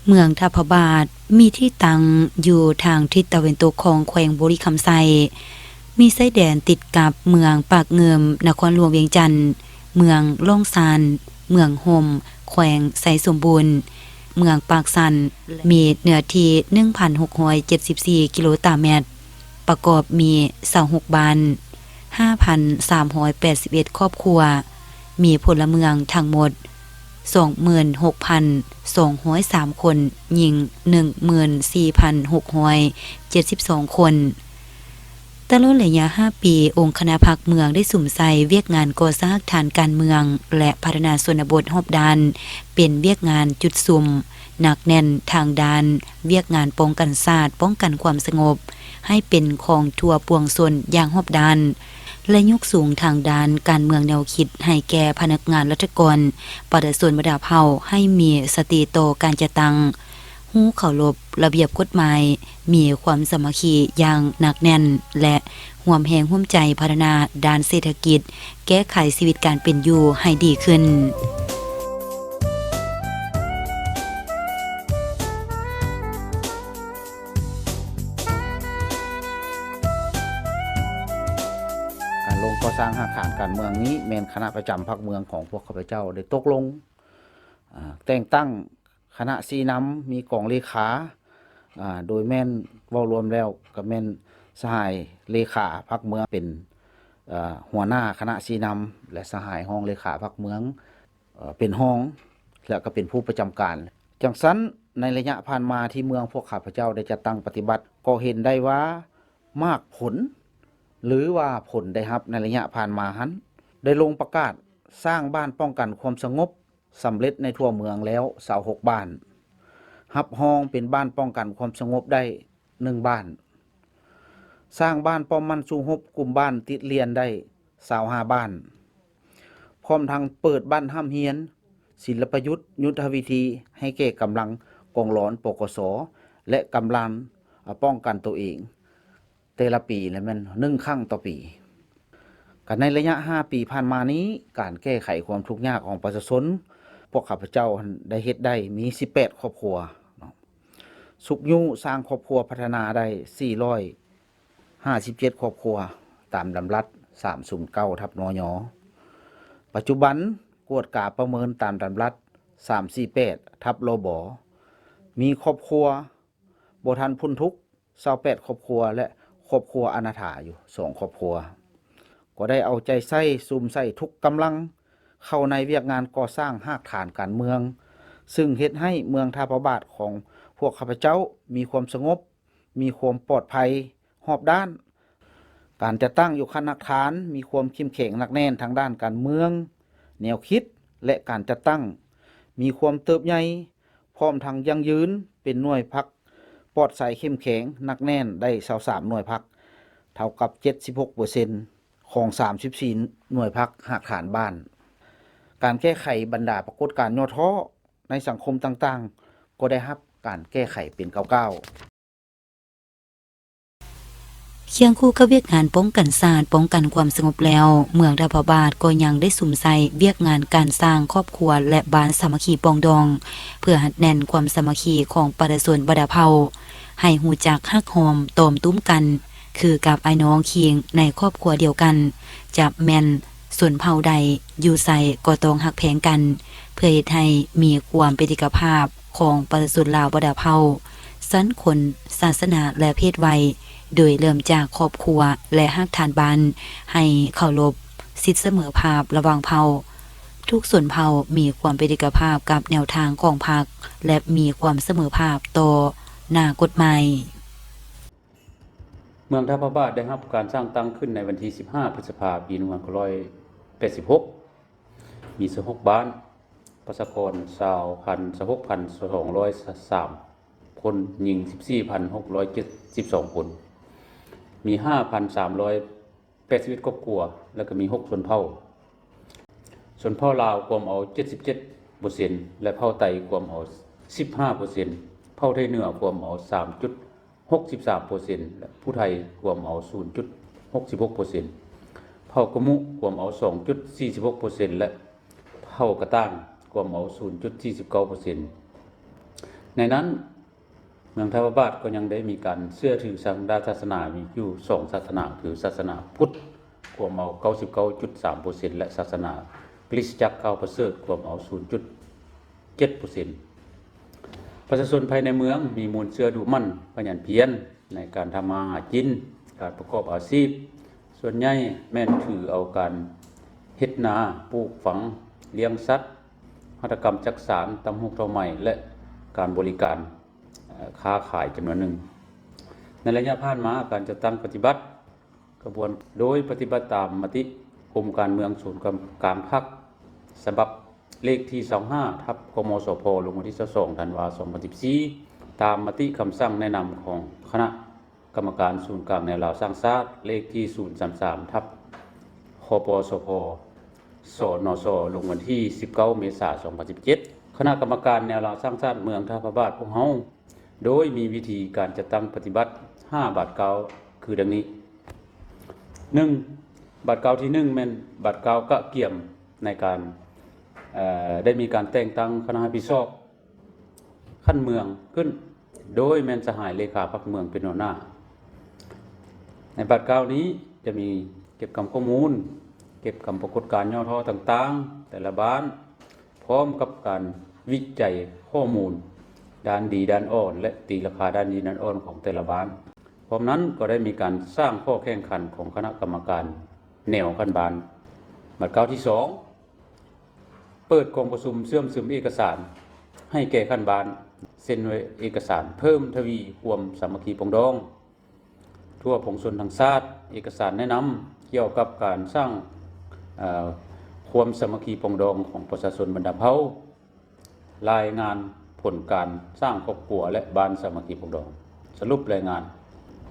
ເມືອງທ່າພະບາດ ມີທີ່ຕັ້ງຢູ່ທາງທິດຕາເວັນຕົກຂອງແຂວງບໍລິຄຳໄຊ, ມີຊາຍແດນຕິດກັບເມືອງປາກງື່ມ ນະຄອນຫຼວງວຽງຈັນ, ເມືອງລ້ອງຊານ, ເມືອງຮົ່ມ ແຂວງໄຊສົມບູນ, ເມືອງປາກຊັນ, ມີເນື້ອທີ່ໜຶ່ງພັນຫົກຮ້ອຍເຈັດສິບສີ່ກິໂລຕາແມັດ, ປະກອບມີຊາວຫົກບ້ານ, ຫ້າພັນສາມຮ້ອຍແປດສິບເອັດຄອບຄົວ, ມີພົນລະເມືອງທັງໝົດ ສອງໝື່ນຫົກພັນສອງຮ້ອຍສາມຄົນ, ຍິງໜຶ່ງໝື່ນສີ່ພັນຫົກຮ້ອຍເຈັດສິບສອງຄົນ. ຕະຫຼອດໄລຍະຫ້າປີ, ອົງຄະນະພັກເມືອງໄດ້ສຸມໃສ່ວຽກງານກໍ່ສ້າງຮາກຖານການເມືອງ ແລະ ພັດທະນາຊົນນະບົດຮອບດ້ານ ເປັນວຽກງານຈຸດສຸມ ໜັກແໜ້ນທາງດ້ານວຽກງານປ້ອງກັນຊາດ, ປ້ອງກັນຄວາມສະຫງົບ ໃຫ້ເປັນຂອງທົ່ວປວງຊົນຢ່າງຮອບດ້ານ ແລະ ຍົກສູງທາງດ້ານການເມືອງແນວຄິດໃຫ້ແກ່ພະນັກງານລັດຖະກອນ, ປະຊາຊົນບັນດາເຜົ່າ ໃຫ້ມີສະຕິຕໍ່ການຈັດຕັ້ງ, ຮູ້ເຄົາລົບລະບຽບກົດໝາຍ, ມີຄວາມສາມັກຄີຢ່າງໜັກແໜ້ນ ແລະ ຮ່ວມແຮງຮ່ວມໃຈພັດທະນາດ້ານເສດຖະກິດ, ແກ້ໄຂຊີວິດການເປັນຢູ່ໃຫ້ດີຂຶ້ນ. ການລົງກໍ່ສ້າງຮາກຖານການເມືອງນີ້ ແມ່ນຄະນະປະຈຳພັກເມືອງຂອງພວກຂ້າພະເຈົ້າໄດ້ຕົກລົງ, ອາ, ແຕ່ງຕັ້ງຄະນະຊີ້ນຳ, ມີກອງເລຂາ, ອາ, ໂດຍແມ່ນເວົ້າລວມແລ້ວກໍແມ່ນສະຫາຍເລຂາພັກເມືອງເປັນ, ອາ, ຫົວໜ້າຄະນະຊີ້ນຳ ແລະ ສະຫາຍຮອງເລຂາພັກເມືອງ, ເປັນຮອງ ແລະ ກໍເປັນຜູ້ປະຈຳການ. ຈັ່ງຊັ້ນ, ໃນໄລຍະຜ່ານມາທີ່ເມືອງພວກຂ້າພະເຈົ້າໄດ້ຈັດຕັ້ງປະຕິບັດ, ກໍເຫັນໄດ້ວ່າໝາກຜົນ ຫຼືວ່າຜົນໄດ້ຮັບໃນໄລຍະຜ່ານມາຫັ້ນ ໄດ້ລົງປະກາດສ້າງບ້ານປ້ອງກັນຄວາມສະຫງົບສຳເລັດໃນທົ່ວເມືອງແລ້ວຊາວຫົກບ້ານ, ຮັບຮອງເປັນບ້ານປ້ອງກັນຄວາມສະຫງົບໄດ້ ໜຶ່ງບ້ານ, ສ້າງບ້ານປ້ອມໝັ້ນສູ້ຮົບກຸ່ມບ້ານຕິດລຽນໄດ້ຊາວຫ້າບ້ານ, ພ້ອມທັງເປີດບ້ານຮ່ຳຮຽນສິນລະປະຍຸດ, ຍຸດທະວິທີໃຫ້ແກ່ກຳລັງກອງຫຼອນ ປກສ ແລະ ກຳລັງປ້ອງກັນໂຕເອງ ແຕ່ລະປີ ແລະ ແມ່ນໜຶ່ງຄັ້ງຕໍ່ປີ. ກະໃນໄລຍະຫ້າປີຜ່ານມານີ້, ການແກ້ໄຂຄວາມທຸກຍາກຂອງປະຊາຊົນ ພວກຂ້າພະເຈົ້າຫັ້ນໄດ້ເຮັດໄດ້ມີສິບແປດຄອບຄົວເນາະ, ຊຸກຍູ້ສ້າງຄອບຄົວພັດທະນາໄດ້ສີ່ຮ້ອຍຫ້າສິບເຈັດຄອບຄົວ ຕາມດຳລັດສາມສູນເກົ້າທັບ ນຍ. ປັດຈຸບັນກວດກາປະເມີນຕາມດຳລັດສາມສີ່ແປດທັບ ລບ ມີຄອບຄົວ ບໍ່ທັນພົ້ນທຸກ ຊາວແປດຄອບຄົວ ແລະ ຄອບຄົວອະນາຖາຢູ່ສອງຄອບຄົວ ກໍໄດ້ເອົາໃຈໃສ່ ສຸມໃສ່ທຸກກຳລັງເຂົ້າໃນວຽກງານກໍ່ສ້າງຮາກຖານການເມືອງ, ຊຶ່ງເຮັດໃຫ້ເມືອງທ່າພະບາດຂອງພວກຂ້າພະເຈົ້າມີຄວາມສະຫງົບ, ມີຄວາມປອດໄພຮອບດ້ານ. ການຈັດຕັ້ງຢູ່ຂັ້ນຮາກຖານມີຄວາມເຂັ້ມແຂງໜັກແໜ້ນທາງດ້ານການເມືອງ, ແນວຄິດ ແລະ ການຈັດຕັ້ງມີຄວາມເຕີບໃຫຍ່ ພ້ອມທັງຢັ້ງຢືນເປັນໜ່ວຍພັກປອດໃສເຂັ້ມແຂງໜັກແໜ້ນໄດ້ຊາວສາມໜ່ວຍພັກ ເທົ່າກັບເຈັດສິບຫົກເປີເຊັນຂອງສາມສິບສີ່ໜ່ວຍພັກຮາກຖານບ້ານ. ການແກ້ໄຂບັນດາປາກົດການຫຍໍ້ທໍ້ໃນສັງຄົມຕ່າງໆ ກໍໄດ້ຮັບການແກ້ໄຂເປັນກ້າວໆ. ຄຽງຄູ່ກັບວຽກງານປ້ອງກັນຊາດ, ປ້ອງກັນຄວາມສະຫງົບແລ້ວ, ເມືອງທ່າພະບາດກໍຍັງໄດ້ສຸມໃສ່ວຽກງານການສ້າງຄອບຄົວ ແລະ ບ້ານສາມັກຄີປອງດອງ ເພື່ອຮັດແໜ້ນຄວາມສາມັກຄີຂອງປະຊາຊົນບັນດາເຜົ່າ ໃຫ້ຮູ້ຈັກຮັກຫອມຕອມຕຸ້ມກັນ ຄືກັບອ້າຍນ້ອງຄີງໃນຄອບຄົວດຽວກັນ, ຈະແມ່ນຊົນເຜົ່າໃດຢູ່ໃສກໍຕ້ອງຮັກແພງກັນ ເພື່ອເຮັດໃຫ້ມີຄວາມເປັນເອກະພາບຂອງປະຊາຊົນລາວບັນດາເຜົ່າ, ຊັ້ນຄົນ, ສາສະໜາ ແລະ ເພດໄວ, ໂດຍເລີ່ມຈາກຄອບຄົວ ແລະ ຮາກຖານບ້ານ ໃຫ້ເຄົາລົບສິດສະເໝີພາບລະຫວ່າງເຜົ່າ. ທຸກຊົນເຜົ່າມີຄວາມເປັນເອກະພາບກັບແນວທາງຂອງພັກ ແລະ ມີຄວາມສະເໝີພາບຕໍ່ໜ້າກົດໝາຍ. ເມືອງທ່າພະບາດໄດ້ຮັບການສ້າງຕັ້ງຂຶ້ນໃນວັນທີສິບຫ້າ ພຶດສະພາ ປີໜຶ່ງພັນເກົ້າຮ້ອຍແປດສິບຫົກ ມີຊາວຫົກບ້ານ, ປະຊາກອນຊາວພັນ ຊາວຫົກພັນສອງຮ້ອຍສາມຄົນ, ຍິງສິບສີ່ພັນຫົກຮ້ອຍເຈັດສິບສອງຄົນ, ມີຫ້າພັນສາມຮ້ອຍແປດສິບເອັດຄອບຄົວ ແລະ ກໍມີຫົກຊົນເຜົ່າ. ຊົນເຜົ່າລາວກວມເອົາເຈັດສິບເຈັດເປີເຊັນ ແລະ ເຜົ່າໄຕກວມເອົາສິບຫ້າເປີເຊັນ, ເຜົ່າໄທເໜືອກວມເອົາສາມຈຸດ ຫົກສິບສາມເປີເຊັນ ແລະ ຜູ້ໄທກວມເອົາສູນຈຸດຫົກສິບຫົກເປີເຊັນ, ເຜົ່າກະມຸກວມເອົາສອງຈຸດສີ່ສິບຫົກເປີເຊັນ ແລະ ເຜົ່າກະຕ່າງກວມເອົາສູນຈຸດສີ່ສິບເກົ້າເປີເຊັນ. ໃນນັ້ນ ເມືອງທ່າພະບາດກໍຍັງໄດ້ມີການເຊື່ອຖືທາງດ້ານສາສະໜາມີຢູ່ສອງສາສະໜາ ຄືສາສະໜາພຸດ ກວມເອົາເກົ້າສິບເກົ້າຈຸດສາມເປີເຊັນ ແລະ ສາສະໜາຄຣິສຕະຈັກຂ່າວປະເສີດ ກວມເອົາສູນຈຸດເຈັດເປີເຊັນ. ປະຊາຊົນພາຍໃນເມືອງມີມູນເຊື່ອດຸໝັ່ນ ຂະຫຍັນພຽນໃນການທຳມາຫາກິນ, ການປະກອບອາຊີບ, ສ່ວນໃຫຍ່ແມ່ນຖືເອົາການເຮັດນາ, ປູກຝັງ, ລ້ຽງສັດ, ຫັດຖະກຳຈັກສານ, ຕ່ຳຫູກເຕົາໄໝ ແລະ ການບໍລິການ ເອີ່ ຄ້າຂາຍຈຳນວນໜຶ່ງ. ໃນໄລຍະຜ່ານມາ, ການຈັດຕັ້ງປະຕິບັດຂະບວນ ໂດຍປະຕິບັດຕາມມະຕິກົມການເມືອງສູນກາງ ກາງພັກ ສະບັບເລກທີຊາວຫ້າ ທັບ ກມສພ ລົງວັນທີຊາວສອງ ທັນວາ ສອງພັນສິບສີ່ ຕາມມະຕິຄຳສັ່ງແນະນຳຂອງຄະນະ ກຳມະການສູນກາງແນວລາວສ້າງຊາດ ເລກທີສູນສາມສາມ ທັບ ຄປສພ ສນຊ ລົງວັນທີສິບເກົ້າ ເມສາ ສອງພັນສິບເຈັດ. ຄະນະກຳມະການແນວລາວສ້າງຊາດເມືອງທ່າພະບາດພວກເຮົາ ໂດຍມີວິທີການຈັດຕັ້ງປະຕິບັດຫ້າບາດກ້າວ ຄືດັ່ງນີ້. ໜຶ່ງ, ບາດກ້າວທີໜຶ່ງ ແມ່ນບາດກ້າວກະກຽມໃນການ ເອີ່ ໄດ້ມີການແຕ່ງຕັ້ງຄະນະຮັບຜິດຊອບ ຂັ້ນເມືອງຂຶ້ນ ໂດຍແມ່ນສະຫາຍເລຂາພັກເມືອງເປັນຫົວໜ້າ. ໃນບາດກ້າວນີ້ຈະມີເກັບກຳຂໍ້ມູນ, ເກັບກຳປາກົດການຫຍໍ້ທໍ້ຕ່າງໆ ແຕ່ລະບ້ານ, ພ້ອມກັບການວິໄຈຂໍ້ມູນດ້ານດີດ້ານອ່ອນ ແລະ ຕີລາຄາດ້ານດີດ້ານອ່ອນຂອງແຕ່ລະບ້ານ. ພ້ອມນັ້ນກໍໄດ້ມີການສ້າງຂໍ້ແຂ່ງຂັນຂອງຄະນະກຳມະການແນວຂັ້ນບ້ານ. ບາດກ້າວທີສອງ ເປີດກອງປະຊຸມເຊື່ອມຊຶມເອກະສານໃຫ້ແກ່ຂັ້ນບ້ານ ເຊັນເອກະສານເພີ່ມທະວີຄວາມສາມັກຄີປອງດອງທົ່ວປວງຊົນທັງຊາດ, ເອກະສານແນະນຳກ່ຽວກັບການສ້າງ ເອີ່ ຄວາມສາມັກຄີປອງດອງຂອງປະຊາຊົນບັນດາເຜົ່າ, ລາຍງານຜົນການສ້າງຄອບຄົວ ແລະ ບ້ານສາມັກຄີປອງດອງ, ສະຫຼຸບລາຍງານ.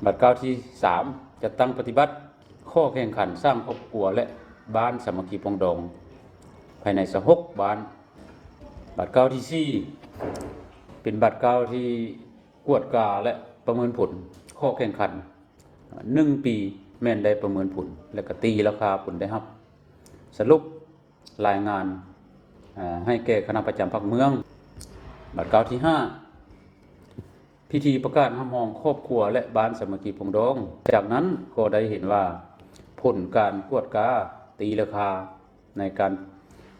ບາດກ້າວທີສາມ ຈັດຕັ້ງປະຕິບັດ ຂໍ້ແຂ່ງຂັນສ້າງຄອບຄົວ ແລະ ບ້ານສາມັກຄີປອງດອງພາຍໃນຊາວຫົກບ້ານ. ບາດກ້າວທີສີ່ ເປັນບາດກ້າວທີ່ກວດກາ ແລະ ປະເມີນຜົນຂໍ້ແຂ່ງຂັນໜຶ່ງປີ ແມ່ນໄດ້ປະເມີນຜົນ ແລະ ກະຕີລາຄາຜົນໄດ້ຮັບ, ສະຫຼຸບລາຍງານ ເອີ່ ໃຫ້ແກ່ຄະນະປະຈຳພັກເມືອງ. ບາດກ້າວທີຫ້າ ພິທີປະກາດຮັບຮອງຄອບຄົວ ແລະ ບ້ານສາມັກຄີປອງດອງ. ຈາກນັ້ນກໍໄດ້ເຫັນວ່າ ຜົນການກວດກາ, ຕີລາຄາ ໃນການ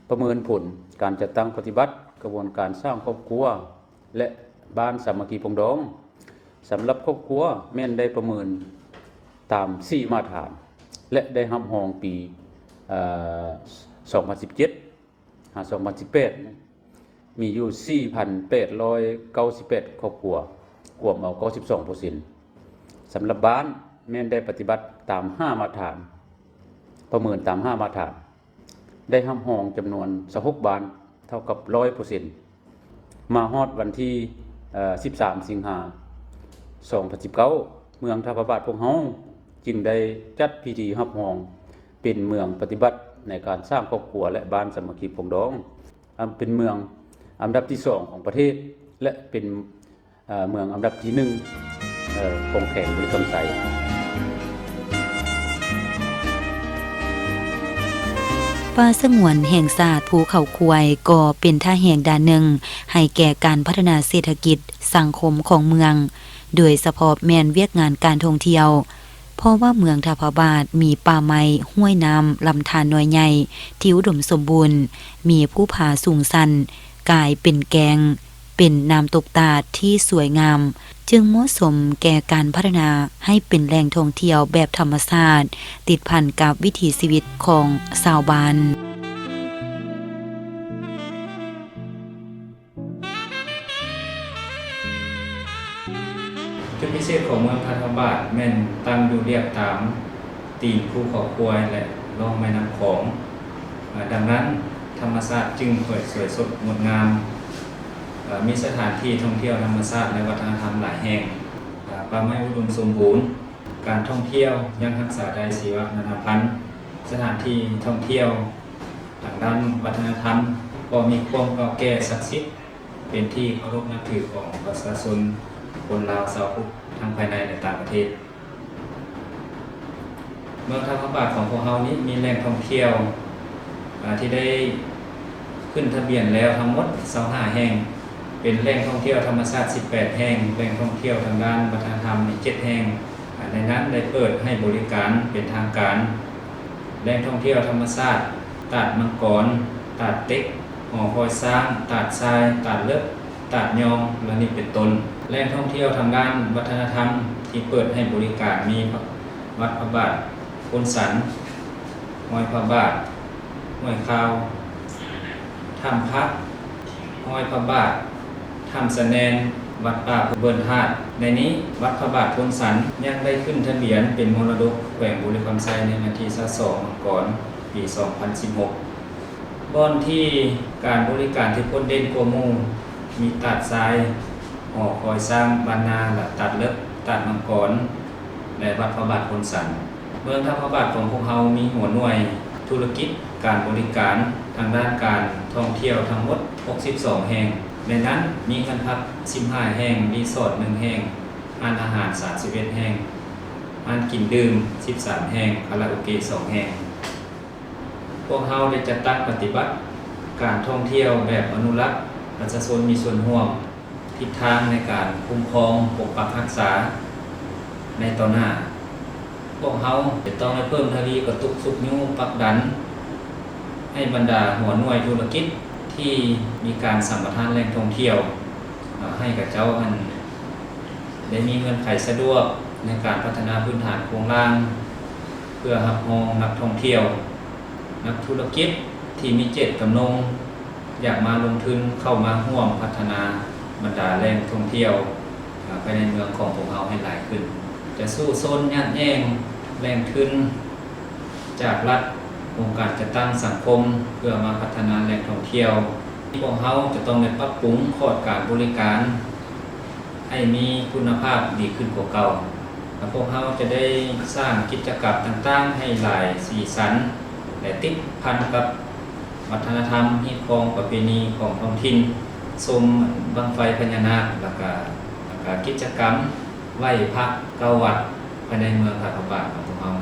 ປະເມີນຜົນການຈັດຕັ້ງປະຕິບັດຂະບວນການສ້າງຄອບຄົວ ແລະ ບ້ານສາມັກຄີປອງດອງ ສຳລັບຄອບຄົວແມ່ນໄດ້ປະເມີນຕາມສີ່ມາດຖານ ແລະ ໄດ້ຮັບຮອງປີ ເອີ່ ສອງພັນສິບເຈັດ ຫາ ສອງພັນສິບແປດ ມີຢູ່ ສີ່ພັນແປດຮ້ອຍເກົ້າສິບແປດ ຄອບຄົວ, ກວມເອົາ ເກົ້າສິບສອງເປີເຊັນ. ສຳລັບບ້ານແມ່ນໄດ້ປະຕິບັດຕາມຫ້າມາດຖານ, ປະເມີນຕາມຫ້າມາດຖານ, ໄດ້ຮັບຮອງຈຳນວນ ຊາວຫົກບ້ານ, ເທົ່າກັບ ຮ້ອຍເປີເຊັນ. ມາຮອດວັນທີ ເອີ່ ສິບສາມ ສິງຫາ ສອງພັນສິບເກົ້າ ເມືອງທ່າພະບາດພວກເຮົາຈຶ່ງໄດ້ຈັດພິທີຮັບຮອງເປັນເມືອງປະຕິບັດໃນການສ້າງຄອບຄົວ ແລະ ບ້ານສາມັກຄີປອງດອງ, ເປັນເມືອງອັນດັບທີສອງຂອງປະເທດ ແລະ ເປັນ ເອີ່ ເມືອງອັນດັບທີໜຶ່ງ ເອີ່ ຂອງແຂວງບໍລິຄຳໄຊ. ປ່າສະຫງວນແຫ່ງຊາດພູເຂົາຄວາຍກໍເປັນທ່າແຮງດ້ານໜຶ່ງໃຫ້ແກ່ການພັດທະນາເສດຖະກິດສັງຄົມຂອງເມືອງ, ໂດຍສະເພາະແມ່ນວຽກງານການທ່ອງທ່ຽວ, ເພາະວ່າເມືອງທ່າພະບາດມີປ່າໄມ້, ຫ້ວຍນ້ຳ, ລຳທານນ້ອຍໃຫຍ່ທີ່ອຸດົມສົມບູນ, ມີພູຜາສູງຊັນ, ກາຍເປັນແກ້ງ, ເປັນນ້ຳຕົກຕາດທີ່ສວຍງາມ, ຈຶ່ງເໝາະສົມແກ່ການພັດທະນາໃຫ້ເປັນແຫຼ່ງທ່ອງທ່ຽວແບບທຳມະຊາດ, ຕິດພັນກັບວິຖີຊີວິດຂອງຊາວບ້ານ. ຈຸດພິເສດຂອງເມືອງທ່າທາບາດແມ່ນຕັ້ງຢູ່ລຽບຕາມ ຕີນພູເຂົາຄວາຍ ແລະ ລ່ອງແມ່ນ້ຳຂອງ. ເອີ່ ດັ່ງນັ້ນ ທຳມະຊາດຈຶ່ງສວຍສົດງົດງາມ, ເອີ່ ມີສະຖານທີ່ທ່ອງທ່ຽວທຳມະຊາດ ແລະ ວັດທະນະທຳຫຼາຍແຫ່ງ, ເອີ່ ປ່າໄມ້ອຸດົມສົມບູນ, ການທ່ອງທ່ຽວຍັງຮັກສາໄດ້ຊີວະນານາພັນ, ສະຖານທີ່ທ່ອງທ່ຽວທາງດ້ານວັດທະນະທຳກໍມີຄວາມເກົ່າແກ່ສັກສິດ, ເປັນທີ່ເຄົາລົບນັບຖືຂອງປະຊາຊົນຄົນລາວຊາວພຸດ ທັງພາຍໃນ ແລະ ຕ່າງປະເທດ. ເມືອງທ່າພະບາດຂອງພວກເຮົານີ້ມີແຫຼ່ງທ່ອງທ່ຽວ ເອີ່ ທີ່ໄດ້ຂຶ້ນທະບຽນແລ້ວທັງໝົດຊາວຫ້າແຫ່ງ, ເປັນແຫຼ່ງທ່ອງທ່ຽວທຳມະຊາດສິບແປດແຫ່ງ, ແຫຼ່ງທ່ອງທ່ຽວທາງດ້ານວັດທະນະທຳມີເຈັດແຫ່ງ. ໃນນັ້ນໄດ້ເປີດໃຫ້ບໍລິການເປັນທາງການ ແຫຼ່ງທ່ອງທ່ຽວທຳມະຊາດ ຕາດມັງກອນ, ຕາດເຕັກ, ຫໍຄອຍຊ້າງ, ຕາດຊາຍ, ຕາດເລິກ, ຕາດຍອງ ແລະ ນີ້ເປັນຕົ້ນ. ແຫຼ່ງທ່ອງທ່ຽວທາງດ້ານວັດທະນະທຳທີ່ເປີດໃຫ້ບໍລິການມີ ວັດພະບາດໂພນສັນ, ຮອຍພະບາດຫ້ວຍຂ່າວ, ຖ້ຳພະ, ຮອຍພະບາດ, ຖ້ຳສະແໜ່ນ, ວັດປ່າພູເບີນທາດ. ໃນນີ້ ວັດພະບາດໂພນສັນຍັງໄດ້ຂຶ້ນທະບຽນເປັນມໍລະດົກແຂວງບໍລິຄຳໄຊໃນວັນທີຊາວສອງ ມັງກອນ ປີສອງພັນສິບຫົກ. ບ່ອນທີ່ການບໍລິການທີ່ໂດດເດັ່ນກວ່າໝູ່ ມີຕາດຊາຍ, ຫໍຄອຍຊ້າງບ້ານນາ ແລະ ຕາດເລິກ, ຕາດມັງກອນ ແລະ ວັດພະບາດໂພນສັນ. ເມືອງທ່າພະບາດຂອງພວກເຮົາມີຫົວໜ່ວຍທຸລະກິດການບໍລິການທາງດ້ານການທ່ອງທ່ຽວທັງໝົດຫົກສິບສອງແຫ່ງ. ໃນນັ້ນມີເຮືອນພັກສິບຫ້າແຫ່ງ, ຣີສອດໜຶ່ງແຫ່ງ, ຮ້ານອາຫານສາມສິບເອັດແຫ່ງ, ຮ້ານກິນດື່ມສິບສາມແຫ່ງ, ຄາຣາໂອເກະສອງແຫ່ງ. ພວກເຮົາໄດ້ຈັດຕັ້ງປະຕິບັດການທ່ອງທ່ຽວແບບອະນຸລັກ, ປະຊາຊົນມີສ່ວນຮ່ວມ, ທິດທາງໃນການຄຸ້ມຄອງ, ປົກປັກຮັກສາໃນຕໍ່ໜ້າ. ພວກເຮົາຈະຕ້ອງໄດ້ເພີ່ມທະວີກະຕຸກຊຸກຍູ້, ຜັກດັນໃຫ້ບັນດາຫົວໜ່ວຍທຸລະກິດທີ່ມີການສຳປະທານແຫຼ່ງທ່ອງທ່ຽວ ໃຫ້ຂະເຈົ້າຫັ້ນໄດ້ມີເງື່ອນໄຂສະດວກໃນການພັດທະນາພື້ນຖານໂຄງລ່າງ ເພື່ອຮັບຮອງນັກທ່ອງທ່ຽວ, ນັກທຸລະກິດທີ່ມີເຈດຈຳນົງຢາກມາລົງທຶນເຂົ້າມາຮ່ວມພັດທະນາບັນດາແຫຼ່ງທ່ອງທ່ຽວ ອາ ພາຍໃນເມືອງຂອງພວກເຮົາໃຫ້ຫຼາຍຂຶ້ນ. ຈະສູ້ຊົນຍາດແຍ່ງແຫຼ່ງທຶນຈາກລັດ, ອົງການຈັດຕັ້ງສັງຄົມ ເພື່ອມາພັດທະນາແຫຼ່ງທ່ອງທ່ຽວ. ພວກເຮົາຈະຕ້ອງໄດ້ປັບປຸງຂອດການບໍລິການ ໃຫ້ມີຄຸນນະພາບດີຂຶ້ນກວ່າເກົ່າ ແລະ ພວກເຮົາຈະໄດ້ສ້າງກິດຈະກຳຕ່າງໆໃຫ້ຫຼາຍສີສັນ ແລະ ຕິດພັນກັບວັດທະນະທຳ, ຮີດຄອງ, ປະເພນີຂອງທ້ອງຖິ່ນ, ຊົມບັ້ງໄຟພະຍານາກ ແລ້ວກະ ແລ້ວກະກິດຈະກຳໄຫວ້ພະເກົ້າວັດ ພາຍໃນເມືອງທ່າພະບາດຂອງພວກເຮົາ.